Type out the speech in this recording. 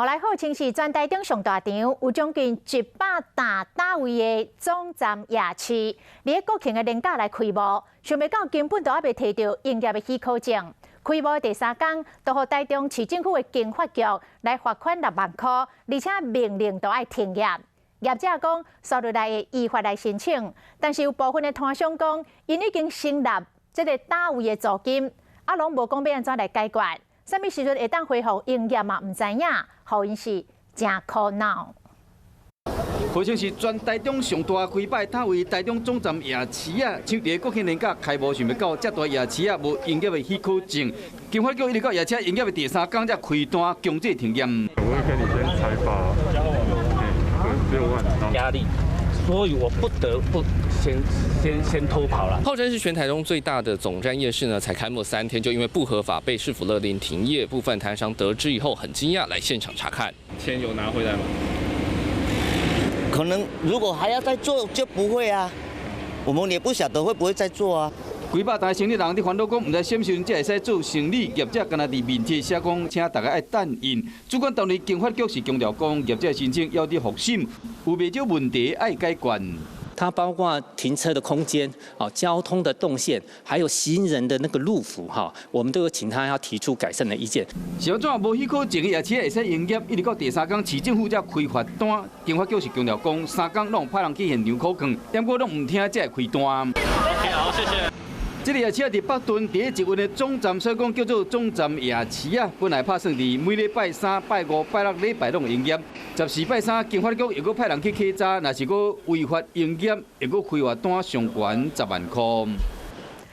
予來號稱是全台中上大場，有將近100擔擔位的總站夜市，佇咧國慶的連假來開幕，想袂到根本都猶未提著營業的許可證。開幕第三工，就予台中市政府的經發局來罰款6萬箍，而且命令都愛停業。業者講，紲落來會依法來申請，但是有部分的攤商講，𪜶已經成立這个擔位的租金，啊，攏無講欲按怎來解決。啥物時陣會當恢復營業嘛？毋知影，予𪜶是誠苦惱。號稱是全台中上大規擺攤位，台中總站夜市啊，搶佇國慶連假開幕，想袂到遮大夜市啊，無營業的許可證，經發局一直到夜市營業的第三工才開單強制停業。我會給你先裁罰6萬壓力，所以我不得不先偷跑了。號稱是全台中最大的總站夜市呢，才開幕3天，就因為不合法被市府勒令停業。部分攤商得知以後很驚訝，來現場查看。錢有拿回來嗎？可能如果還要再做，就不會啊。我們也不曉得會不會再做啊。幾百單生意人佇煩惱講，毋知啥時陣才會使做生意。業者敢若佇面貼寫講，請大家愛等𪜶。主管單位經發局是強調講，業者申請猶佇複審，有袂少問題愛解決。它包括停車的空間、交通的動線，還有行人的那個路幅，哈，我們都有請他要提出改善的意見。是按怎無許可證的夜市會使營業，一直到第三工市政府才開罰單。經發局是強調講，三工攏派人去現場考看，毋過攏毋聽才會開單。好，謝謝。這個夜市佇北屯佇咧捷運的總站，所以講叫做總站夜市啊。本來拍算佇每禮拜三、拜五、拜六禮拜攏營業。14拜三，經發局又閣派人去稽查，若是閣違法營業，會閣開罰單上懸10萬箍。